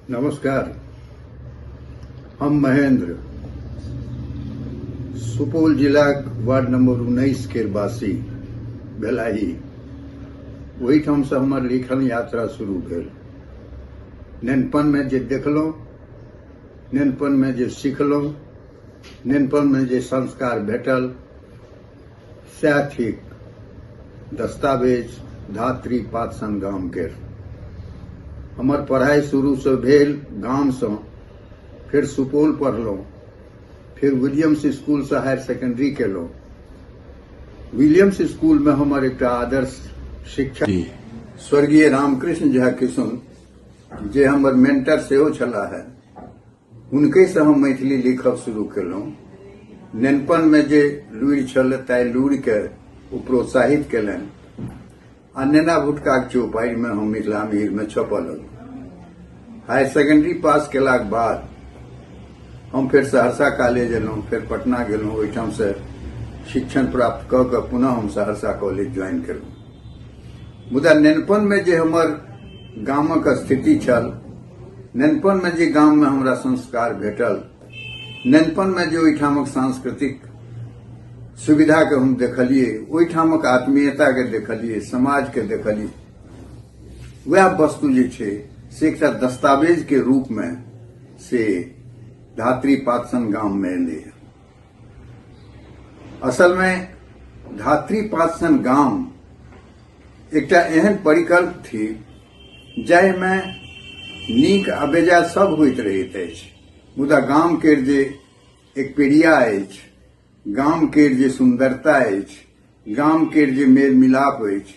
नमस्कार, हम महेंद्र, सुपौल जिलाक वार्ड नंबर 19 के वासी भेलाही। ओहिठामसँ हमर लिखल यात्रा शुरू भेल। नेनपनमे जे देखलहुँ, नेनपनमे जे सिखलहुँ, नेनपनमे जे संस्कार भेटल, सएह थिक दस्तावेज धात्री पातसन गाम केर। हमर पढ़ाइ शुरूसँ भेल गामसँ, फेर सुपौल पढ़लहुँ, फेर विलियम्स स्कूलसँ हायर सेकेंडरी केलहुँ। विलियम्स स्कूलमे हमर एकटा आदर्श शिक्षक स्वर्गीय रामकृष्ण झा किशुन, जे हमर मेंटर सेहो छलाह, हुनकेसँ हम मैथिली लिखब शुरू केलहुँ। नेनपनमे जे लूरि छल ताहि लूरिके ओ प्रोत्साहित केलनि आ नेना भुटकाक चौपाड़िमे हम मिथिला मिहिरमे छपऽ लगलहुँ। हायर सेकेंडरी पास केलाक बाद हम फेर सहरसा कॉलेज एलहुँ, फेर पटना गेलहुँ, ओहिठामसँ शिक्षण प्राप्त कऽ कऽ पुनः हम सहरसा कॉलेज ज्वाइन केलहुँ। मुदा नेनपनमे जे हमर गामक स्थिति छल, नेनपनमे जे गाममे हमरा संस्कार भेटल, नेनपनमे जे ओहिठामक सांस्कृतिक सुविधाके हम देखलियै, ओहिठामक आत्मीयताके देखलियै, समाजके देखलियै, वएह वस्तु जे छै से एकटा दस्तावेजके रूपमे से धात्री पातसन गाममे एलै। असलमे धात्री पातसन गाम एकटा एहन परिकल्प थिक जाहिमे नीक आ बेजाय सब होइत रहैत अछि, मुदा गाम केर जे एक पेड़िया अछि, गाम केर जे सुन्दरता अछि, गाम केर जे मेल मिलाप अछि,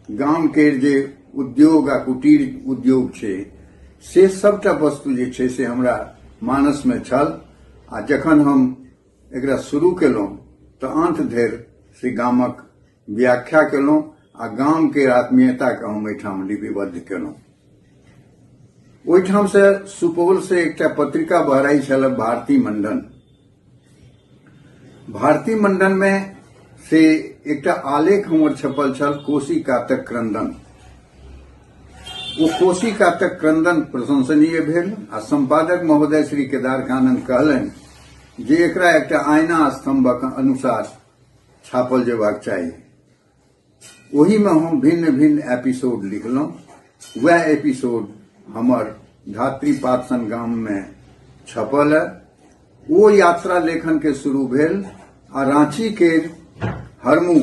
गाम केर जे उद्योग आ कुटीर उद्योग छै, से सबटा वस्तु जे छै से हमरा मानसमे छल। आ जखन हम एकरा शुरू केलहुँ तऽ अन्त धरि से गामक व्याख्या केलहुँ आ गाम केर आत्मीयताके हम एहिठाम लिपिबद्ध केलहुँ। ओहिठामसँ सुपौलसँ एकटा पत्रिका बहराइ छल, भारती मंडन। भारती मंडन में से एकटा आलेख हमर छपल छल, कोसी कातक क्रंदन। ओ कोसी कातक क्रंदन प्रशंसनीय भेल आ संपादक महोदय श्री केदार कानन कहलनि जे एकरा एकटा आईना स्तंभक अनुसार छापल जेबाक चाही। ओहिमे हम भिन्न भिन्न एपिसोड लिखलहुँ। वएह एपिसोड हमर धात्री पातसन गाममे छपल है। ओ यात्रा लेखन के शुरू भेल आ रांची के हरमू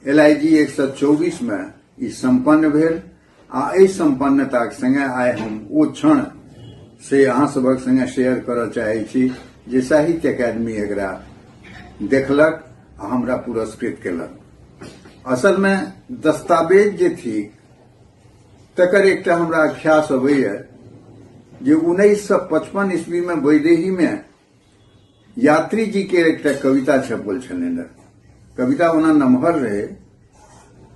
एल I जी 124 में ई संपन्न भेल। आ एहि संपन्नताक संगे आइ हम ओ क्षण से अहाँ सभक संगे शेयर करऽ चाहै छी जे साहित्य अकादमी एकरा देखलक आ हमरा पुरस्कृत केलक। असलमे दस्तावेज जे थिक तकर एकटा हमरा ख्यास अबैए जे 1955 ईस्वीमे वैदेहीमे यात्री जी के एकटा कविता छपल छलनि। कविता ओना नमहर रहे,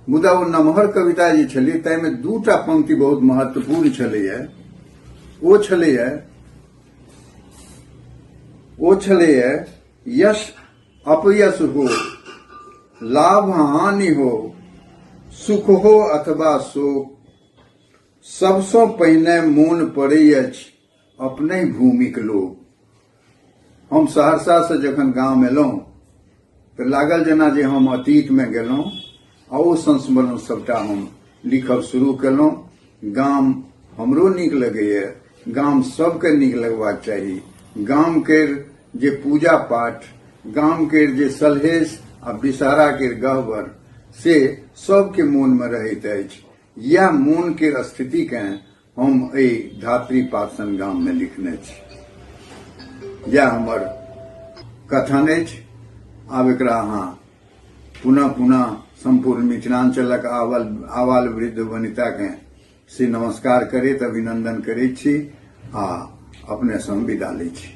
मुदा ओ नमहर कविता जे छलै ताहिमे दूटा पंक्ति बहुत महत्वपूर्ण छलैए। ओ छलैए यश अपयश हो, लाभ हानि हो, सुख हो अथवा शोक, सबसँ पहिने मोन पड़ै अछि अपनहि भूमिक लोक। हम सहरसासँ जखन गाम एलहुँ तऽ लागल जेना जे हम अतीतमे गेलहुँ आ ओ संस्मरण सबटा हम लिखब शुरू केलहुँ। गाम हमरो नीक लगैए, गाम सबके नीक लगबाक चाही। गाम केर जे पूजा पाठ, गाम केर जे सलहेस आ विषहरा केर गहबर, से सबके मोनमे रहैत अछि। इएह मोन केर स्थितिकेँ हम एहि धात्री पातसन गाममे लिखने छी। इएह हमर कथन अछि। आब एकरा अहाँ पुनः पुनः सम्पूर्ण मिथिलांचलक आबाल वृद्ध वनिताकेँ से नमस्कार करैत अभिनंदन करैत छी आ अपने सँ विदा लै छी।